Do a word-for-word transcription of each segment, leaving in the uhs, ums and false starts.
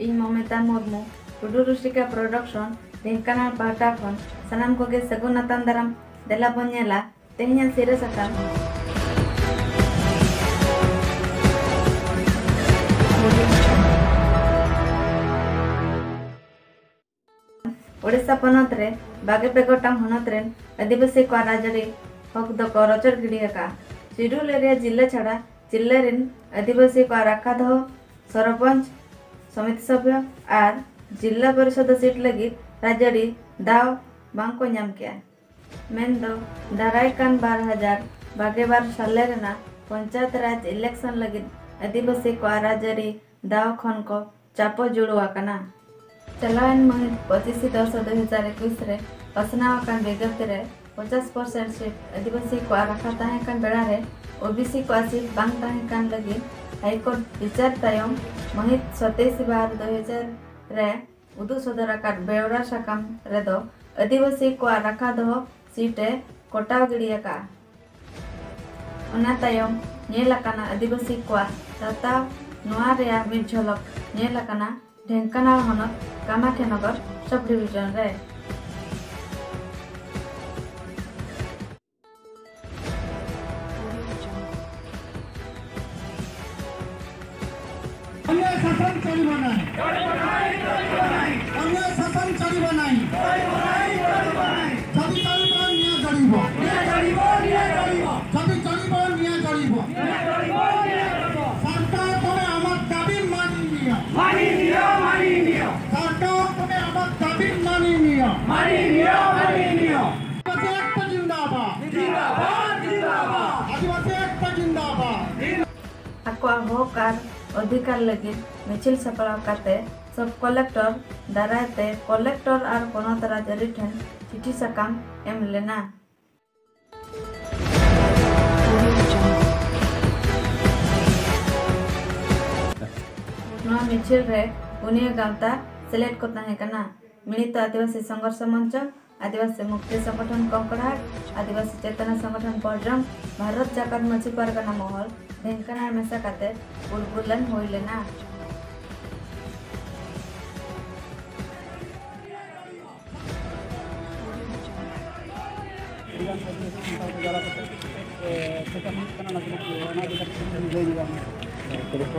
ᱤᱧ ᱢᱚᱢᱤᱛᱟ ᱢᱩᱨᱢᱩ, ᱴᱩᱰᱩ ᱨᱩᱥᱤᱠᱟ ᱯᱨᱚᱰᱟᱠᱥᱚᱱ, ᱰᱷᱮᱝᱠᱟᱱᱟᱞ ᱯᱟᱦᱴᱟ ᱠᱷᱚᱱ ᱥᱟᱱᱟᱢ ᱠᱚᱜᱮ ᱥᱟᱹᱜᱩᱱ ᱟᱛᱟᱝ ᱫᱟᱨᱟᱢ᱾ ᱫᱮᱞᱟ ᱵᱚᱱ ᱧᱮᱞᱟ ᱛᱮᱦᱮᱧᱟᱜ ᱥᱤᱨᱟᱹ ᱥᱟᱠᱟᱢ᱾ ᱳᱰᱤᱥᱟ ᱯᱚᱱᱚᱛ ᱨᱮ ᱵᱟᱜᱮ ᱯᱮ ᱜᱚᱴᱟᱝ ᱦᱚᱱᱚᱛ ᱨᱮᱱ ᱟᱹᱫᱤᱵᱟᱹᱥᱤ ᱠᱚᱣᱟᱜ ᱨᱟᱡᱽᱟᱹᱨᱤ ᱦᱚᱠ ᱫᱚᱠᱚ ᱨᱚᱪᱚᱫ ᱜᱤᱰᱤ ᱟᱠᱟᱫᱼᱟ᱾ ᱥᱤᱰᱩᱞ ᱮᱨᱤᱭᱟ ᱡᱤᱞᱟᱹ ᱪᱷᱟᱰᱟ ᱡᱤᱞᱟᱹ ᱨᱮᱱ ᱟᱹᱫᱤᱵᱟᱹᱥᱤ ᱠᱚᱣᱟᱜ ᱨᱟᱠᱷᱟ ᱫᱚᱦᱚ ᱥᱚᱨᱚᱯᱚᱧᱪ, ᱥᱚᱢᱤᱛᱤ ᱥᱚᱵᱷᱭᱚ ᱟᱨ ᱡᱤᱞᱟ ᱯᱚᱨᱤᱥᱚᱫ ᱥᱤᱴ ᱞᱟᱹᱜᱤᱫ ᱨᱟᱡᱽᱟᱹᱨᱤ ᱫᱟᱣ ᱵᱟᱝ ᱠᱚ ᱧᱟᱢ ᱠᱮᱫᱼᱟ᱾ ᱢᱮᱱᱫᱚ ᱫᱟᱨᱟᱭ ᱠᱟᱱ ᱵᱟᱨ ᱦᱟᱡᱟᱨ ᱵᱟᱜᱮ ᱵᱟᱨ ᱥᱟᱞᱮ ᱨᱮᱱᱟᱜ ᱯᱚᱧᱪᱟᱭᱮᱛ ᱨᱟᱡᱽ ᱤᱞᱮᱠᱥᱚᱱ ᱞᱟᱹᱜᱤᱫ ᱟᱹᱫᱤᱵᱟᱹᱥᱤ ᱠᱚᱣᱟᱜ ᱨᱟᱡᱽᱟᱹᱨᱤ ᱫᱟᱣ ᱠᱷᱚᱱ ᱠᱚ ᱪᱟᱯᱚ ᱡᱩᱲᱩ ᱟᱠᱟᱱᱟ᱾ ᱪᱟᱞᱟᱣᱮᱱ ᱢᱟᱹᱦᱤᱛ ᱯᱚᱸᱪᱤᱥᱮ ᱫᱚᱥ ᱫᱩ ᱦᱟᱡᱟᱨ ᱮᱠᱩᱥ ᱨᱮ ᱯᱟᱥᱱᱟᱣ ᱟᱠᱟᱱ ᱵᱤᱜᱽᱜᱟᱹᱯᱛᱤ ᱨᱮ ᱯᱚᱧᱪᱟᱥ ᱯᱟᱨᱥᱮᱱᱴ ᱥᱤᱴ ᱟᱹᱫᱤᱵᱟᱹᱥᱤ ᱠᱚᱣᱟᱜ ᱨᱟᱠᱷᱟ ᱛᱟᱦᱮᱸ ᱠᱟᱱ ᱵᱮᱲᱟ ᱨᱮ ᱳᱵᱤᱥᱤ ᱠᱚᱣᱟᱜ ᱥᱤᱴ ᱵᱟᱝ ᱛᱟᱦᱮᱸ ᱠᱟᱱ ᱞᱟᱹᱜᱤᱫ ᱦᱟᱭᱠᱳᱨᱴ ᱵᱤᱪᱟᱹᱨ ᱛᱟᱭᱚᱢ ᱢᱟᱹᱦᱤᱛ ᱥᱟᱛᱟᱭᱤᱥ ᱵᱟᱨ ᱫᱩ ᱦᱟᱡᱟᱨ ᱨᱮ ᱩᱫᱩᱜ ᱥᱚᱫᱚᱨ ᱟᱠᱟᱫ ᱵᱮᱣᱨᱟ ᱥᱟᱠᱟᱢ ᱨᱮᱫᱚ ᱟᱹᱫᱤᱵᱟᱹᱥᱤ ᱠᱚᱣᱟᱜ ᱨᱟᱠᱷᱟ ᱫᱚᱦᱚ ᱥᱤᱴ ᱮ ᱠᱚᱴᱟᱣ ᱜᱤᱰᱤ ᱟᱠᱟᱫᱼᱟ᱾ ᱚᱱᱟ ᱛᱟᱭᱚᱢ ᱧᱮᱞ ᱟᱠᱟᱱᱟ ᱟᱹᱫᱤᱵᱟᱹᱥᱤ ᱠᱚᱣᱟᱜ ᱛᱟᱛᱟᱣ᱾ ᱱᱚᱣᱟ ᱨᱮᱭᱟᱜ ᱢᱤᱫ ᱡᱷᱚᱞᱚᱠ ᱧᱮᱞ ᱟᱠᱟᱱᱟ ᱰᱷᱮᱝᱠᱟᱱᱟᱞ ᱦᱚᱱᱚᱛ ᱠᱟᱢᱟᱠᱷᱭᱟᱱᱚᱜᱚᱨ ᱥᱟᱵ ᱰᱤᱵᱷᱤᱡᱚᱱ ᱨᱮ᱾ अन्याय शासन चलिब नाही। अन्याय शासन चलिब नाही। जदि चलिब, निया जड़िब। जदि चलिब, निया जड़िब। सरकार, तुमे आमार दाबी मानी नियो। सरकार, तुमे आमार दाबी मानी नियो। आदिवासी एकता जिंदाबाद। आदिवासी एकता जिंदाबाद। ᱟᱠᱚᱣᱟᱜ ᱦᱚᱠ ᱟᱨ ᱚᱫᱷᱤᱠᱟᱨ ᱞᱟᱹᱜᱤᱫ ᱢᱤᱪᱷᱤᱞ ᱥᱟᱯᱲᱟᱣ ᱠᱟᱛᱮ ᱥᱚᱵ ᱠᱚᱞᱮᱠᱴᱚᱨ ᱫᱟᱨᱟᱭ ᱛᱮ ᱠᱚᱞᱮᱠᱴᱚᱨ ᱟᱨ ᱯᱚᱱᱚᱛ ᱨᱟᱡᱽᱟᱹᱨᱤ ᱴᱷᱮᱱ ᱪᱤᱴᱷᱤ ᱥᱟᱠᱟᱢ ᱮᱢ ᱞᱮᱱᱟ᱾ ᱱᱚᱣᱟ ᱢᱤᱪᱷᱤᱞ ᱨᱮ ᱯᱩᱱᱭᱟᱹ ᱜᱟᱶᱛᱟ ᱥᱮᱞᱮᱫ ᱠᱚ ᱛᱟᱦᱮᱸ ᱠᱟᱱᱟ, ᱢᱤᱲᱤᱛᱚ ᱟᱹᱫᱤᱵᱟᱹᱥᱤ ᱥᱚᱝᱜᱷᱚᱨᱥᱚ ᱢᱚᱧᱪᱚ, ᱟᱹᱫᱤᱵᱟᱹᱥᱤ ᱢᱩᱠᱛᱤ ᱥᱚᱝᱜᱚᱴᱷᱚᱱ ᱠᱚᱝᱠᱚᱲᱦᱟᱴ, ᱟᱹᱫᱤᱵᱟᱹᱥᱤ ᱪᱮᱛᱚᱱᱟ ᱥᱚᱝᱜᱚᱴᱷᱚᱱ ᱵᱚᱨᱡᱚᱢ, ᱵᱷᱟᱨᱚᱛ ᱡᱟᱠᱟᱛ ᱢᱟᱹᱡᱷᱤ ᱯᱟᱨᱜᱟᱱᱟ ᱢᱚᱦᱚᱞ, ᱰᱷᱮᱝᱠᱟᱱᱟᱞ ᱢᱮᱥᱟ ᱠᱟᱛᱮ ᱩᱨᱜᱩᱞ ᱞᱮᱱ ᱦᱩᱭ ᱞᱮᱱᱟ᱾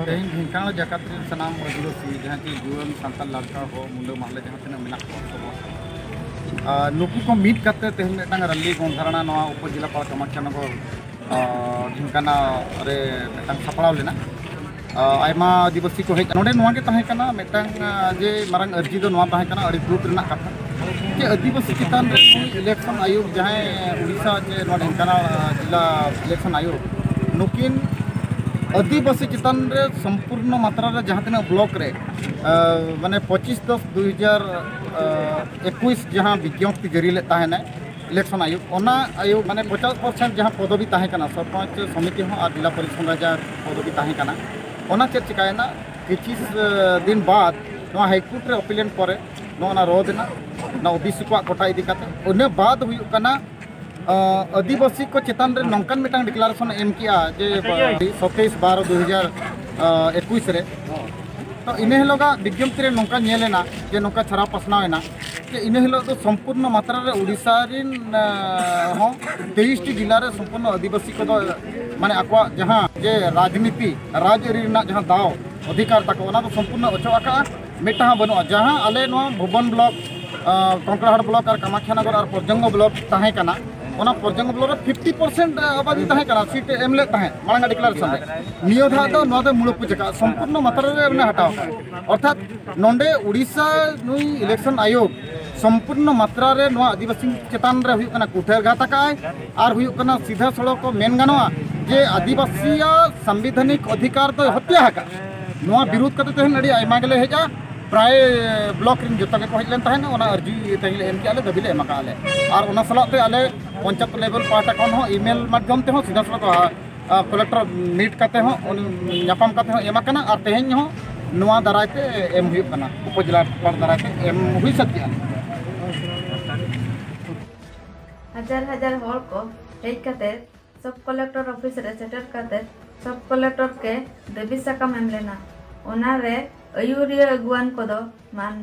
ᱛᱮᱦᱮᱧ ᱰᱷᱮᱝᱠᱟᱱᱟᱞ ᱡᱟᱠᱟᱛ ᱨᱮᱱ ᱥᱟᱱᱟᱢ ᱟᱹᱫᱤᱵᱟᱹᱥᱤ, ᱡᱟᱦᱟᱸ ᱪᱮ ᱡᱩᱣᱟᱹᱱ ᱥᱟᱱᱛᱟᱲ ᱞᱟᱲᱠᱟ ᱦᱚᱸ, ᱢᱩᱸᱰᱟᱹ ᱢᱟᱦᱞᱮ ᱡᱟᱦᱟᱸ ᱛᱤᱱᱟᱹᱜ ᱢᱮᱱᱟᱜ ᱠᱚᱣᱟ ᱥᱚᱢᱟᱡᱽ, ᱟᱨ ᱱᱩᱠᱩ ᱠᱚ ᱢᱤᱫ ᱠᱟᱛᱮ ᱛᱮᱦᱮᱧ ᱢᱤᱫᱴᱟᱝ ᱨᱮᱞᱤ ᱜᱚᱱᱰᱷᱟᱨᱟᱱᱟ ᱱᱚᱣᱟ ᱩᱯᱚᱡᱮᱞᱟ ᱯᱟᱲ ᱠᱟᱢᱟᱠᱷᱤᱭᱟᱱᱚᱜᱚᱨ, ᱟᱨ, ᱰᱷᱮᱝᱠᱟᱱᱟ ᱨᱮ ᱢᱤᱫᱴᱟᱝ ᱥᱟᱯᱲᱟᱣ ᱞᱮᱱᱟ᱾ ᱟᱨ, ᱟᱭᱢᱟ ᱟᱹᱫᱤᱵᱟᱹᱥᱤ ᱠᱚ ᱦᱮᱡ ᱱᱚᱰᱮ᱾ ᱱᱚᱣᱟ ᱜᱮ ᱛᱟᱦᱮᱸ ᱠᱟᱱᱟ ᱢᱤᱫᱴᱟᱝ, ᱟᱨ, ᱡᱮ ᱢᱟᱨᱟᱝ ᱟᱹᱨᱡᱤ ᱫᱚ ᱱᱚᱣᱟ ᱛᱟᱦᱮᱸ ᱠᱟᱱᱟ, ᱟᱹᱰᱤ ᱫᱩᱠ ᱨᱮᱱᱟᱜ ᱠᱟᱛᱷᱟ, ᱡᱮ ᱟᱹᱫᱤᱵᱟᱹᱥᱤ ᱪᱮᱛᱟᱱ ᱨᱮ ᱱᱩᱭ ᱤᱞᱮᱠᱥᱚᱱ ᱟᱭᱳᱜᱽ, ᱡᱟᱦᱟᱸᱭ ᱩᱲᱤᱥᱥᱟ ᱪᱮ ᱱᱚᱣᱟ ᱰᱷᱮᱝᱠᱟᱱᱟᱞ, ᱟᱨ, ᱡᱮᱞᱟ ᱤᱞᱮᱠᱥᱚᱱ ᱟᱭᱳᱜᱽ, ᱱᱩᱠᱤᱱ ᱟᱹᱫᱤᱵᱟᱹᱥᱤ ᱪᱮᱛᱟᱱ ᱨᱮ ᱥᱚᱢᱯᱩᱨᱱᱚ ᱢᱟᱛᱨᱟ ᱨᱮ ᱡᱟᱦᱟᱸ ᱛᱤᱱᱟᱹᱜ ᱵᱞᱚᱠ ᱨᱮ, ᱟᱨ, ᱢᱟᱱᱮ ᱯᱚᱸᱪᱤᱥ ᱫᱚᱥ ᱫᱩᱭ ᱦᱟᱡᱟᱨ ᱮᱠᱩᱥ ᱡᱟᱦᱟᱸ ᱵᱤᱡᱽᱧᱚᱯᱛᱤ ᱡᱟᱹᱨᱤ ᱞᱮᱫ ᱛᱟᱦᱮᱱᱟᱭ ᱤᱞᱮᱠᱥᱚᱱ ᱟᱭᱳᱜᱽ, ᱚᱱᱟ ᱟᱭᱳᱜᱽ ᱢᱟᱱᱮ ᱯᱚᱪᱟᱥ ᱯᱟᱨᱥᱮᱱᱴ ᱡᱟᱦᱟᱸ ᱯᱚᱫᱚᱵᱤ ᱛᱟᱦᱮᱸ ᱠᱟᱱᱟ, ᱥᱚᱨᱯᱚᱧᱪ ᱥᱚᱢᱤᱛᱤ ᱦᱚᱸ ᱟᱨ ᱡᱮᱞᱟ ᱯᱚᱨᱤᱥᱚᱫ ᱨᱮ ᱡᱟᱦᱟᱸ ᱯᱚᱫᱚᱵᱤ ᱛᱟᱦᱮᱸ ᱠᱟᱱᱟ, ᱚᱱᱟ ᱪᱮᱫ ᱪᱤᱠᱟᱭᱮᱱᱟ? ᱠᱤᱪᱷᱩ, ᱮ, ᱫᱤᱱ ᱵᱟᱫ ᱱᱚᱣᱟ ᱦᱟᱭᱠᱳᱨᱴ ᱨᱮ ᱟᱯᱤᱞ ᱮᱱ ᱯᱚᱨᱮ ᱱᱚᱣᱟ ᱚᱱᱟ ᱨᱚᱫ ᱮᱱᱟ, ᱚᱱᱟ ᱳᱵᱤᱥᱤ ᱠᱚᱣᱟᱜ ᱠᱳᱴᱟ ᱤᱫᱤ ᱠᱟᱛᱮ᱾ ᱤᱱᱟᱹ ᱵᱟᱫ ᱦᱩᱭᱩᱜ ᱠᱟᱱᱟ, ᱟ, ᱟᱹᱫᱤᱵᱟᱹᱥᱤ ᱠᱚ ᱪᱮᱛᱟᱱ ᱨᱮ ᱱᱚᱝᱠᱟᱱ ᱢᱤᱫᱴᱟᱝ ᱰᱤᱠᱞᱟᱨᱮᱥᱚᱱ ᱮ ᱮᱢ ᱠᱮᱜᱼᱟ ᱡᱮ ᱥᱟᱛᱟᱥ ᱵᱟᱨᱚ ᱫᱩ ᱦᱟᱡᱟᱨ ᱮᱠᱩᱥ ᱨᱮ᱾ ᱛᱚ ᱤᱱᱟᱹ ᱦᱤᱞᱳᱜᱟᱜ ᱵᱤᱡᱽᱧᱚᱯᱛᱤ ᱨᱮ ᱱᱚᱝᱠᱟ ᱧᱮᱞ ᱮᱱᱟ ᱡᱮ ᱱᱚᱝᱠᱟ ᱪᱷᱟᱨᱟᱣ ᱯᱟᱥᱱᱟᱣ ᱮᱱᱟ ᱡᱮ ᱤᱱᱟᱹ ᱦᱤᱞᱳᱜ ᱫᱚ ᱥᱚᱢᱯᱩᱨᱱᱚ ᱢᱟᱛᱨᱟ ᱨᱮ ᱩᱲᱤᱥᱥᱟ ᱨᱮᱱ, ᱟ, ᱦᱚᱸ ᱛᱮᱭᱤᱥ ᱴᱤ ᱡᱮᱞᱟ ᱨᱮ ᱥᱚᱢᱯᱩᱨᱱᱚ ᱟᱹᱫᱤᱵᱟᱹᱥᱤ ᱠᱚᱫᱚ ᱢᱟᱱᱮ ᱟᱠᱚᱣᱟᱜ ᱡᱟᱦᱟᱸ ᱡᱮ ᱨᱟᱡᱽᱱᱤᱛᱤ, ᱨᱟᱡᱽᱟᱹᱨᱤ ᱨᱮᱱᱟᱜ ᱡᱟᱦᱟᱸ ᱫᱟᱣ ᱚᱫᱷᱤᱠᱟᱨ ᱛᱟᱠᱚ, ᱚᱱᱟ ᱫᱚ ᱥᱚᱢᱯᱩᱨᱱᱚ ᱚᱪᱚᱜ ᱟᱠᱟᱜᱼᱟ᱾ ᱢᱤᱫᱴᱟᱝ ᱦᱚᱸ ᱵᱟᱹᱱᱩᱜᱼᱟ᱾ ᱡᱟᱦᱟᱸ ᱟᱞᱮ ᱱᱚᱣᱟ ᱵᱷᱩᱵᱚᱱ ᱵᱞᱚᱠ, ᱟ, ᱠᱚᱝᱠᱲᱟᱦᱟᱴ ᱵᱞᱚᱠ ᱟᱨ ᱠᱟᱢᱟᱠᱷᱤᱭᱟᱱᱚᱜᱚᱨ ᱟᱨ ᱯᱚᱨᱡᱚᱝᱜᱚ ᱵᱞᱚᱠ ᱛᱟᱦᱮᱸ ᱠᱟᱱᱟ, ᱚᱱᱟ ᱯᱚᱨᱡᱚᱝᱜᱚ ᱵᱞᱚᱠ ᱨᱮ ᱯᱷᱤᱯᱴᱤ ᱯᱟᱨᱥᱮᱱᱴ ᱟᱵᱟᱫᱤ ᱛᱟᱦᱮᱸ ᱠᱟᱱᱟ, ᱥᱤᱴ ᱮᱢ ᱞᱮᱫ ᱛᱟᱦᱮᱸᱫ ᱢᱟᱲᱟᱝ ᱰᱤᱠᱞᱟᱨᱮᱥᱚᱱ ᱨᱮ᱾ ᱱᱤᱭᱟᱹ ᱫᱷᱟᱣ ᱫᱚ ᱱᱚᱣᱟ ᱫᱚ ᱢᱩᱲᱩ ᱯᱩᱡᱟᱹ ᱠᱟᱜᱼᱟ, ᱥᱚᱢᱯᱩᱨᱱᱚ ᱢᱟᱛᱨᱟ ᱨᱮ ᱢᱟᱱᱮ ᱦᱟᱴᱟᱣ ᱠᱟᱜᱼᱟ᱾ ᱚᱨᱛᱷᱟᱛ ᱱᱚᱰᱮ ᱩᱲᱤᱥᱥᱟ ᱱᱩᱭ ᱤᱞᱮᱠᱥᱚᱱ ᱟᱭᱳᱜᱽ ᱥᱚᱢᱯᱩᱨᱱᱚ ᱢᱟᱛᱨᱟ ᱨᱮ ᱱᱚᱣᱟ ᱟᱹᱫᱤᱵᱟᱹᱥᱤ ᱪᱮᱛᱟᱱ ᱨᱮ ᱦᱩᱭᱩᱜ ᱠᱟᱱᱟ ᱠᱩᱴᱷᱟᱹᱨ ᱜᱷᱟᱛ ᱟᱠᱟᱜᱼᱟᱭ, ᱟᱨ ᱦᱩᱭᱩᱜ ᱠᱟᱱᱟ ᱥᱤᱫᱷᱟᱹ ᱥᱚᱲᱚᱠ ᱠᱚ ᱢᱮᱱ ᱜᱟᱱᱚᱜᱼᱟ ᱡᱮ ᱟᱹᱫᱤᱵᱟᱹᱥᱤᱭᱟᱜ ᱥᱟᱝᱵᱤᱫᱷᱟᱱᱤᱠ ᱚᱫᱷᱤᱠᱟᱨ ᱫᱚᱭ ᱦᱚᱛᱭᱟ ᱟᱠᱟᱫᱼᱟ᱾ ᱱᱚᱣᱟ ᱵᱤᱨᱩᱫᱷ ᱠᱟᱛᱮ ᱛᱮᱦᱮᱧ ᱟᱹᱰᱤ ᱟᱭᱢᱟ ᱜᱮᱞᱮ ᱦᱮᱡᱼᱟ, ᱯᱨᱟᱭ ᱵᱞᱚᱠ ᱨᱮᱱ ᱡᱚᱛᱚ ᱜᱮᱠᱚ ᱦᱮᱡ ᱞᱮᱱ ᱛᱟᱦᱮᱸᱫ, ᱚᱱᱟ ᱟᱹᱨᱡᱤ ᱛᱮᱦᱮᱧ ᱞᱮ ᱮᱢ ᱠᱮᱜᱼᱟ, ᱞᱮ ᱫᱟᱹᱵᱤ ᱞᱮ ᱮᱢ ᱟᱠᱟᱫᱼᱟ ᱞᱮ᱾ ᱟᱨ ᱚᱱᱟ ᱥᱟᱞᱟᱜ ᱛᱮ ᱟᱞᱮ ᱯᱚᱧᱪᱟᱭᱮᱛ ᱞᱮᱵᱮᱞ ᱯᱟᱦᱴᱟ ᱠᱷᱚᱱ ᱦᱚᱸ ᱤᱢᱮᱞ ᱢᱟᱫᱽᱫᱷᱚᱢ ᱛᱮᱦᱚᱸ ᱥᱤᱫᱷᱟᱹ ᱥᱚᱲᱚᱠ, ᱟ, ᱠᱚᱞᱮᱠᱴᱚᱨ ᱢᱤᱴ ᱠᱟᱛᱮ ᱦᱚᱸ ᱩᱱᱤ ᱧᱟᱯᱟᱢ ᱠᱟᱛᱮ ᱦᱚᱸ ᱮᱢ ᱟᱠᱟᱱᱟ, ᱟᱨ ᱛᱮᱦᱮᱧ ᱦᱚᱸ ᱱᱚᱣᱟ ᱫᱟᱨᱟᱭ ᱛᱮ ᱮᱢ ᱦᱩᱭᱩᱜ ᱠᱟᱱᱟ, ᱩᱯᱚᱡᱮᱞᱟ ᱯᱟᱲ ᱫᱟᱨᱟᱭ ᱛᱮ ᱮᱢ ᱦᱩᱭ ᱥᱟᱹᱛ ᱠᱮᱜᱼᱟ᱾ ᱦᱟᱡᱟᱨ ᱦᱟᱡᱟᱨ ᱦᱚᱲ ᱠᱚ ᱦᱮᱡ ᱠᱟᱛᱮ ᱥᱚᱵ ᱠᱚᱞᱮᱠᱴᱚᱨ ᱚᱯᱷᱤᱥ ᱨᱮ ᱥᱮᱴᱮᱨ ᱠᱟᱛᱮ ᱥᱚᱵ ᱠᱚᱞᱮᱠᱴᱚᱨ ᱠᱮ ᱫᱟᱹᱵᱤ ᱥᱟᱠᱟᱢ ᱮᱢ ᱞᱮᱱᱟ᱾ ᱚᱱᱟ ᱨᱮ ᱟᱹᱭᱩᱨᱤᱭᱟᱹ ᱟᱹᱜᱩᱣᱟᱱ ᱠᱚᱫᱚ ᱢᱟᱱ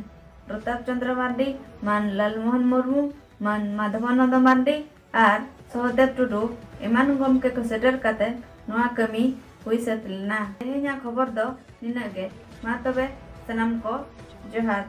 ᱯᱨᱚᱛᱟᱯ ᱪᱚᱸᱫᱽᱨᱚ ᱢᱟᱨᱰᱤ, ᱢᱟᱱ ᱞᱟᱞᱢᱳᱦᱚᱱ ᱢᱩᱨᱢᱩ, ᱢᱟᱱ ᱢᱟᱫᱷᱚᱵᱟᱱᱚᱱᱫᱚ ᱢᱟᱨᱰᱤ, ᱟᱨ ᱥᱚᱦᱚᱫᱮᱵ ᱴᱩᱰᱩ ᱮᱢᱟᱱ ᱜᱚᱢᱠᱮ ᱠᱚ ᱥᱮᱴᱮᱨ ᱠᱟᱛᱮ ᱱᱚᱣᱟ ᱠᱟᱹᱢᱤ ᱦᱩᱭ ᱥᱟᱹᱛ ᱞᱮᱱᱟ᱾ ᱛᱮᱦᱮᱧᱟᱜ ᱠᱷᱚᱵᱚᱨ ᱫᱚ ᱱᱤᱱᱟᱹᱜ ᱜᱮ᱾ ᱢᱟ ᱛᱚᱵᱮ ᱥᱟᱱᱟᱢ ᱠᱚ ᱡᱚᱦᱟᱨ᱾